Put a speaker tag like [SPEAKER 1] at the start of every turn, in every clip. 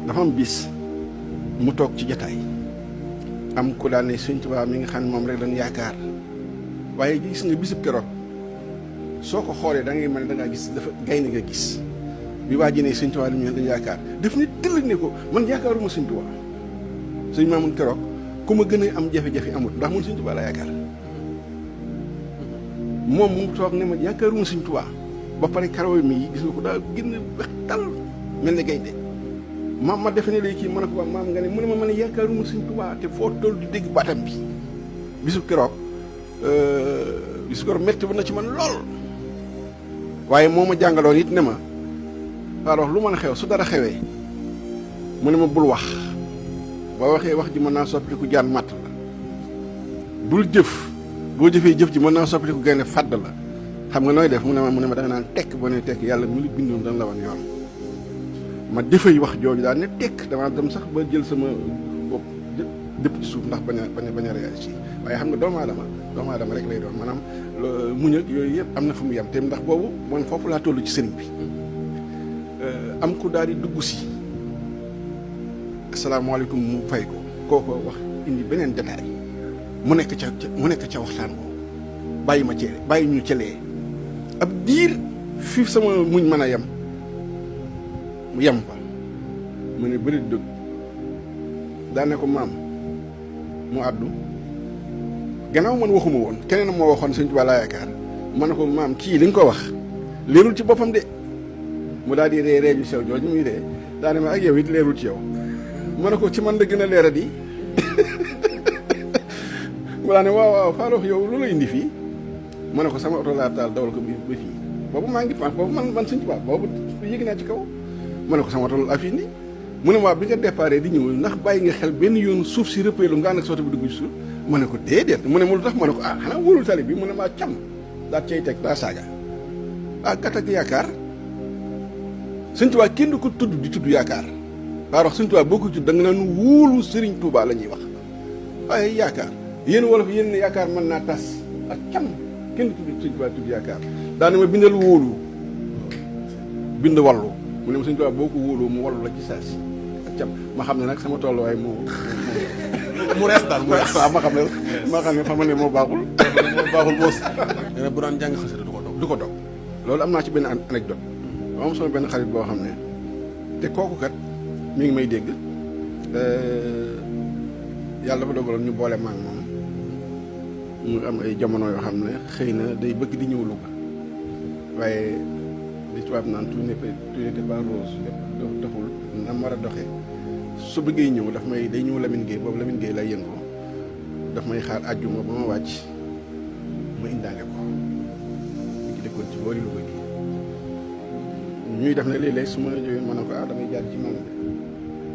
[SPEAKER 1] dafa am bis mu toog ci jotaay am ku daan ne Sëñ Tuubaa mi nga xam ne moom rek lañ yaakaar waaye gis nga bisub keroog soo ko xoolee da ngay mel da ngaa gis dafa gaynde nga gis bi waa ji ne Sëñ Tuubaa li ñu dañ yaakaar daf ni tëll ne ko man yaakaaruma Sëñ Tuubaa sëñ Maamun keroog ku ma gën a am jafe-jafe amut ndax man Sëñ Tuubaa la yaakaar moom mu toog ne ma yaakaaruma Sëñ Tuubaa ba pare karaw mi gis nga ko daa génn wex tal mel ne gaynde ma defe ne léegi kii mën a ko wax maam nga ne mu ne ma yaakaaruma Sëñ Tuubaa te foo toll di dégg baatam bi bisu keroog métti ba na ci man lool waaye moo ma jàngaloon it ne ma alors lu mën a xew su dara xewee mu ne ma bul wax boo waxee wax ji mën naa soppiliku jaan màtt la bul jëf boo jëfee jëf ji mën naa soppiliku gaynde fàdd la xam nga nooy def mu ne ma da nga naan tekk boo ne tekk yàlla mu li bindoon dana la wan yoon ma defay wax jooju daal ne tekk damaa dem sax ba jël sama bopp dëpp ci suuf ndax bañ a réagir waaye xam nga doomu aadama rek lay doon maanaam muñ ak yooyu yëpp am na fu mu yem te ndax boobu man foofu laa toll ci sëriñ bi am ku daal di dugg si asalaamaaleykum mu fay ko kooko wax indi beneen détail mu nekk ca waxtaan boobu bàyyi ñu cëlee ab diir fii sama muñ mën a yem mu yem fa mu ne bëri dëgg daane ko maam mu àddu gannaaw man waxuma woon keneen moo waxoon Sëñ Tuubaa laa yaakaar ma ne ko maam kii li nga ko wax leerul ci boppam de mu daal di ree ju sew jooju muy ree daane ma ak yow it leerul ci yow ma ne ko ci man la gën a leera di mu daa ne waaw Fallou yow lu la indi fii ma ne ko sama oto laa taal dawal ko ba fii boobu maa ngi boobu man Sëñ Tuubaa boobu yëg naa ci kaw ma ne ko sama oto la fi indi mu ne ma bi nga déparé di ñëw ndax bàyyi nga xel benn yoon suuf si rëppeelu nga ànd ak soto bi dugg ci suuf ma ne ko déedéet mu ne ma lu tax ma ne ko xanaa wóorul tali bi mu ne maa cam daa cay teg daa saaga gàtt ak yaakaar Sëñ Tuubaa kenn du ko tudd di tudd yaakaar waa wax Sëñ Tuubaa boo ko tudd da nga naan wóolu Sëriñ Tuubaa la ñuy wax waaye yaakaar yéen wolof yéen ne yaakaar mën naa tas ak cam kenn du tudd Sëñ Tuubaa tudd yaakaar daana ma bindal wóolu bind wallu mu ne ma Sëñ Tuubaa boo ko wóoloo mu wallu la ci saa si ak cam ma xam ne nag sama tolluwaay mu rees daal mu rees waaw ma xam ne fa ma ne moo baaxul boos nee na bu daan jàng xasida du ko dog loolu am naa ci benn anecdote moom sama benn xarit boo xam ne te kooku kat mi ngi may dégg yàlla dafa dogaloon ñu boole maag moom mu am ay jamono yoo xam ne xëy na day bëgg di ñëw Louga waaye li tubaab naan tout n'était pas rose lépp doxul nam war a doxee su bëggee ñëw day ñëw Lamine Gueye boobu Lamine Gueye lay yëngoo daf may xaar àjjuma ba ma wàcc ma indaale ko ñu ngi dëkkoon ci boori Louga gi ñuy def ne léeg-léeg su ma jógee ma ne ko damay jàdd ci maam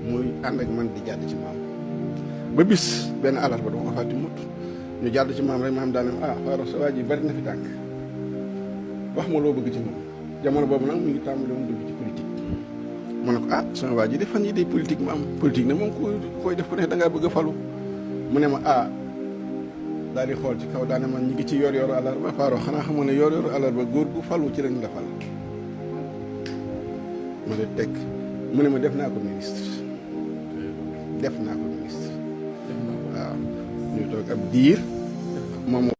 [SPEAKER 1] muy ànd ak man di jàdd ci maam ba bis benn alarba dama ko fàtti mut ñu jàdd ci maam rek maam daane Fallou sa waa ji bari na fi tànk wax ma loo bëgg ci moom jamono boobu nag mu ngi tàmbali woon dugg ci politique ma ne ko sama waa ji de fan yi day politique ma am politique ne moom koy def ko ne da ngaa bëgg a falu mu ne ma daal di xool ci kaw daane man ñi ngi ci yor alarba Fallou xanaa xamoon ne yor alarba góor gu falu ci lañ la fal ma ne teg mu ne ma def naa ko ministre waaw ñuy toog ab diir moom